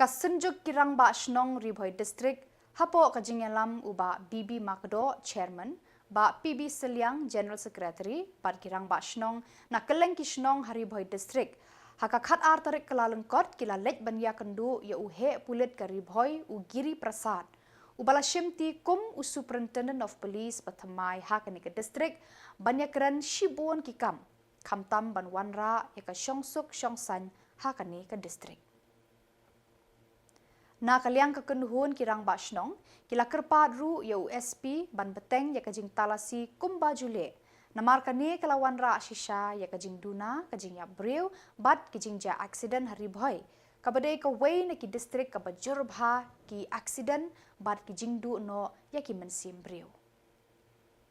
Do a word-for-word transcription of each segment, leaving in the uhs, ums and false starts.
Ka Synjuk ki Rangbah Shnong Ri Bhoi District, hapoh ka jingïalam u Bah B B Makdoh, Chairman, Bah P B Sylliang, General Secretary, bad ki Rangbah Shnong na kylleng ki shnong ha Ri Bhoi District, ha ka khatar tarik Kyllalyngkot ki la leit ban ïakynduh ïa u Heh Pulit ka Ri Bhoi, u Giri Prasad, uba la shimti kum u Superintendent of Police bathymmai ha kane ka district, ban ïakren shibun ki kam, khamtam ban wanrah ïa ka shongsuk shongsaiñ ha kane ka district. Na ka liang ka kynhun ki Rangbah Shnong, ki la kyrpad ruh ïa u S P ban bteng ïa ka jingtalasi kumba ju leh. Namar kane ka la wanrah shisha ïa ka jingduna, ka jingïap briew, bad ki jingjia accident ha Ri Bhoi, kaba dei kawei na ki district kaba jur bha ki accident bad ki jingduh noh ïa ki mynsiem briew.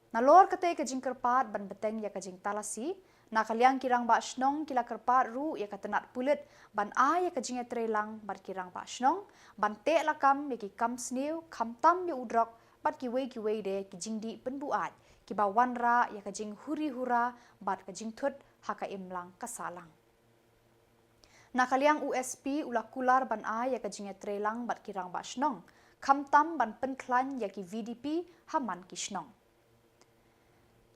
Nalor katei ka jingkyrpad ban bteng ïa ka jingtalasi, na ka liang ki Rangbah Shnong ki la kyrpad ruh ïa ka tnad pulit ban ai ïa ka jingïatreilang bad ki Rangbah Shnong, ban teh lakam ïa ki kam sniew, khamtam ïa u drok, bad kiwei kiwei de ki jingdih pynbuaid, kiba wanrah ïa ka jinghuri hura bad ka jingthut ha ka imlang ka sahlang. Na ka liang u S P u la kular ban ai ïa ka jingïatreilang bad ki Rangbah Shnong, khamtam ban pynkhlaiñ ïa ki V D P ha man ki shnong.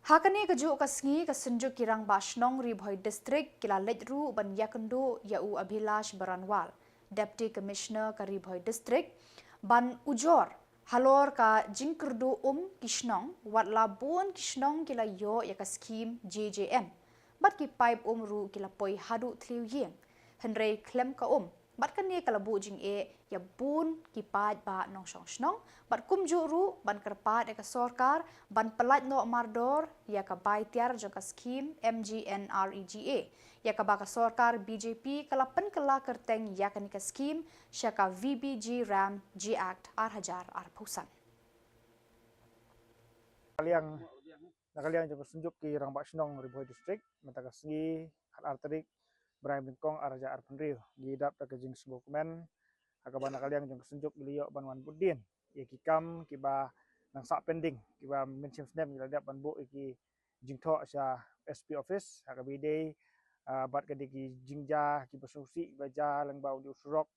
Ha kane kajuh ka sngi ka Synjuk ki Rangbah Shnong Ri Bhoi District ki la leit ruh ban ïakynduh ïa u Abhilash Baranwal, Deputy Commissioner ka Ri Bhoi District, ban ujor halor ka jingkyrduh um ki shnong, wat la bun ki shnong ki la ïoh ïa ka skhim J J M, bad ki paip um ruh ki la poi haduh thliew ïing, hynrei khlem ka um, bad kane ka la buh jingeh ïa bun ki paidbah nongshong shnong, bad kumjuh ruh ban kyrpad ïa ka sorkar ban pyllait noh mardor ïa ka bai tiar jong ka skhim M G N R E G A, ïa kaba ka sorkar B J P ka la pynkylla kyrteng ïa kane ka skhim sha ka V B G RAM G Act ar hajar arphew san. Ka liang, na ka liang jong ka Synjuk ki Rangbah Shnong Ri Bhoi District, mynta ka sngi, khatar tarik, bnai Nyngkong ar hajar arphew hynriew, ngi dap da ka jingsngewkmen ha kaba na ka liang jong ka Synjuk ngi la ïoh ban wan bud dien ïa ki kam kiba nang sah pending, kiba mynshem snem ngi la dep ban buh ïa ki jingthoh sha S P office, ha kaba ïadei, ah, bad ka dei ki jingjia kiba sngewsih kiba jia lyngba une u surok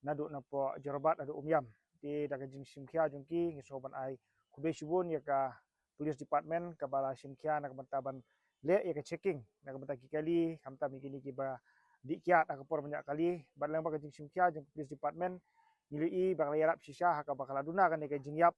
naduh napoh Jorabat haduh Umiam. Te da ka jingshim khia jong ki, ngi sngew ban ai khublei shibun ïa ka Police Department kaba la shim khia na ka bynta ban leh ïa ka checking na ka bynta ki kali, khamtam ïa kine kiba dih kiad ha ka por ba ñiah kali, bad lyngba ka jingshim khia jong ka Police Department, ngi la ïohi ba ka la ïarap shisha ha kaba ka la duna kane ka jingïap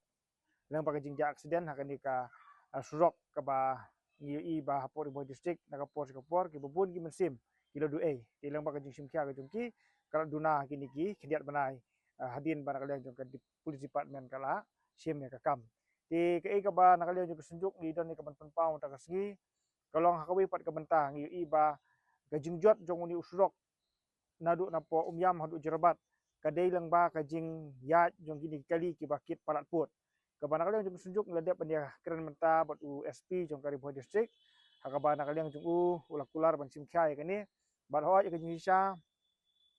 lyngba ka jingjia accident ha kane ka, ah, surok kaba ngi ïohi ba hapoh Ri Bhoi District na ka por sha ka por kiba bun ki mynsiem ki la duh ei. Te lyngba ka jingshim khia ka jong ki, ka la duna ha kine ki khyndiat bnai, ah, hadien ba na ka liang jong ka dip-, Police Department ka la shim ïa ka kam. Te kaei kaba na ka liang jong ka Synjuk ngi don ïa ka ban pynpaw mynta ka sngi, ka long ha kawei pat ka bynta ngi ïohi ba ka jingjot jong une u surok naduh napoh Umiam haduh Jorabat ka dei lyngba ka jingïaid jong kine ki kali kiba kit palat pud. Kaba na ka liang jong ka Synjuk ngi la dep ban ïakren mynta bad u S P jong ka Ri Bhoi District, ha kaba na ka liang jong u u la kular ban shim khia ïa kane, bad hooid ïa ka jingshisha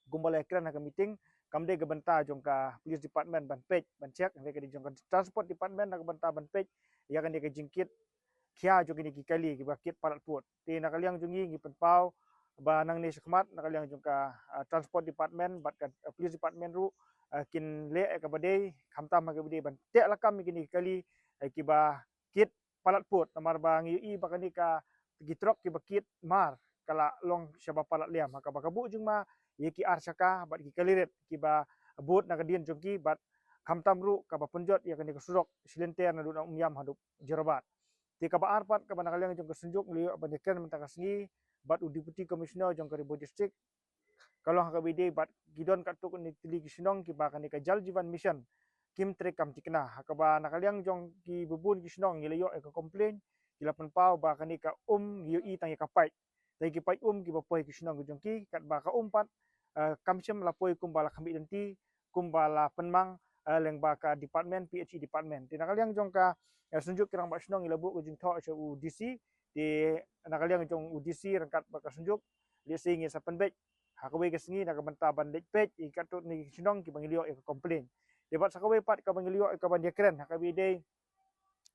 kumba la ïakren ha ka meeting, kam dei ka bynta jong ka Police Department ban peit, ban check, hynrei ka dei jong ka Transport Department na ka bynta ban peit ïa kane ka jingkit khia jong kine ki kali kiba kit palat pud. Te na ka liang jong ngi ngi pynpaw ba nangne shakhmat na ka liang jong ka, ah, Transport Department bad ka, ah, Police Department ruh, ah, kin leh ïa kaba dei, khamtam ha kaba dei ban teh lakam ïa kine ki kali, eh, kiba kit palat pud, namar ba ngi ïohi ba kane ka, ki trok kiba kit mar ka la long shaba palat liam, ha kaba ka buh jingma ïa ki ar shaka bad ki kali rit kiba bud na ka dien jong ki, bad khamtam ruh kaba pynjot ïa kane ka surok shi lynter naduh na Umiam haduh Jorabat. Te kaba ar pat kaba na ka liang jong ka Synjuk ngi la ïoh ban ïakren mynta ka sngi bad u Deputy Commissioner jong ka Ri Bhoi District, ka long ha kaba ïadei bad ki don katto katne tylli ki shnong kiba kane ka Jal Jeevan Mission kim trei kam thikna, ha kaba na ka liang jong kiba bun ki shnong ngi la ïoh ïa ka complain, ki la pynpaw ba kane ka um ngi ïohi tang ïa ka paip, tang ïa ki paip um kiba poi ki shnong ki jong ki, katba ka um pat, eh, kam shym la poi kumba la khmih lynti, kumba la pynmang, eh, lyngba ka department, P H E department. Te na ka liang jong ka, eh, Synjuk ki Rangbah Shnong ngi la buh ka jingthoh sha u D C, te na ka liang jong u D C ryngkat bad ka Synjuk, lehse ngin sa pynbeit ha kawei ka sngi na ka bynta ban leit peit ïa katto katne ki shnong kiba ngi la ïoh ïa ka complain. Te bad sa kawei pat kaba ngi la ïoh ïa ka ban ïakren ha kaba ïadei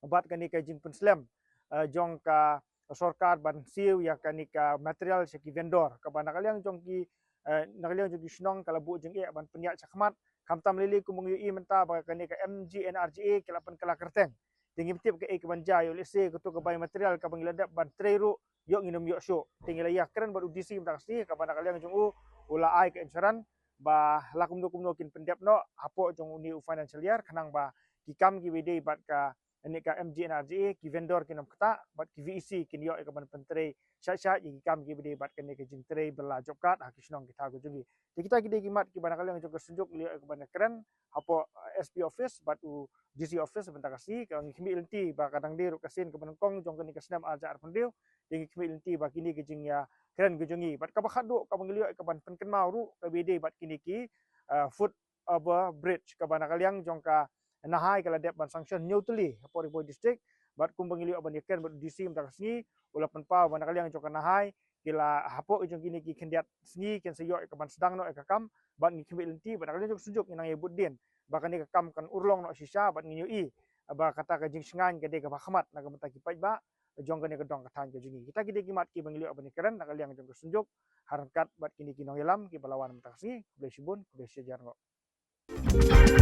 bad kane ka jingpynslem, eh, jong ka sorkar ban siew ïa kane ka material sha ki vendor, kaba na ka liang jong ki eh, na ka liang jong ki shnong ka la buh jingeh ban pynïaid shakhmat. Khamtam lei lei kumba ngi ïohi mynta ba kane ka M G N R G A ki la pynkylla kyrteng. Te ngim tip kaei kaban jia, ïoh lehse kato ka bai material kaba ngi la dep ban trei ruh ïoh ngin ym ïoh shuh. Te ngi la ïakren bad u D C mynta ka sngi kaba na ka liang jong u u la ai ka insurance ba la kumno kumno kin pyndep noh hapoh jong une u financial year, khnang ba ki kam kiba ïadei bad kane ka M G N R G A, ki vendor kin ym ktah bad ki V E C kin ïoh ïa kaban pyntrei shai shai ïa ki kam kiba ïadei bad kane ka jingtrei bylla job card ha ki shnong ki thaw ka jong ngi. Te kita ki dei ki mat kiba na ka liang jong ka Synjuk la ïoh ïa kaban kren hapoh, eh, S P office bad u D C office mynta ka sngi. Ka ngi khmih lynti ba ka dang dei ruh ka sien kaba nyngkong jong kane ka snem ar hajar arphew hynriew. Te ngi khmih lynti ba kine ki jingïakren ka jong ngi bad kaba khatduh kaba ngi la ïoh ïa kaban pynkynmaw ruh kaba ïadei bad kine ki, eh, foot over bridge kaba na ka liang jong ka NEIGHAI ka la dep ban sanction hynñiew tylli hapoh Ri Bhoi District. Bad kumba ngi la ïoh ban ïakren bad u D C mynta ka sngi, u la pynpaw ba na ka liang jong ka NEIGHAI ki la hapoh jong kine ki khyndiat sngi kin sa ïoh ïa kaban sdang noh ïa ka kam. Bad ngi khmih lynti ba na ka liang jong ka Synjuk ngi nang ïa bud dien ba kane ka kam kan urlong noh shisha bad ngi ïohi ba kata ka jingshngaiñ ka dei kaba khmat na ka bynta ki paidbah jong kane ka dong ka thaiñ ka jong ngi. Kita ki dei ki mat kiba ngi la ïoh ban ïakren na ka liang jong ka Synjuk ha ryngkat bad kine ki nongïalam kiba la wan mynta ka sngi. Khublei shibun, khublei shihajar nguh.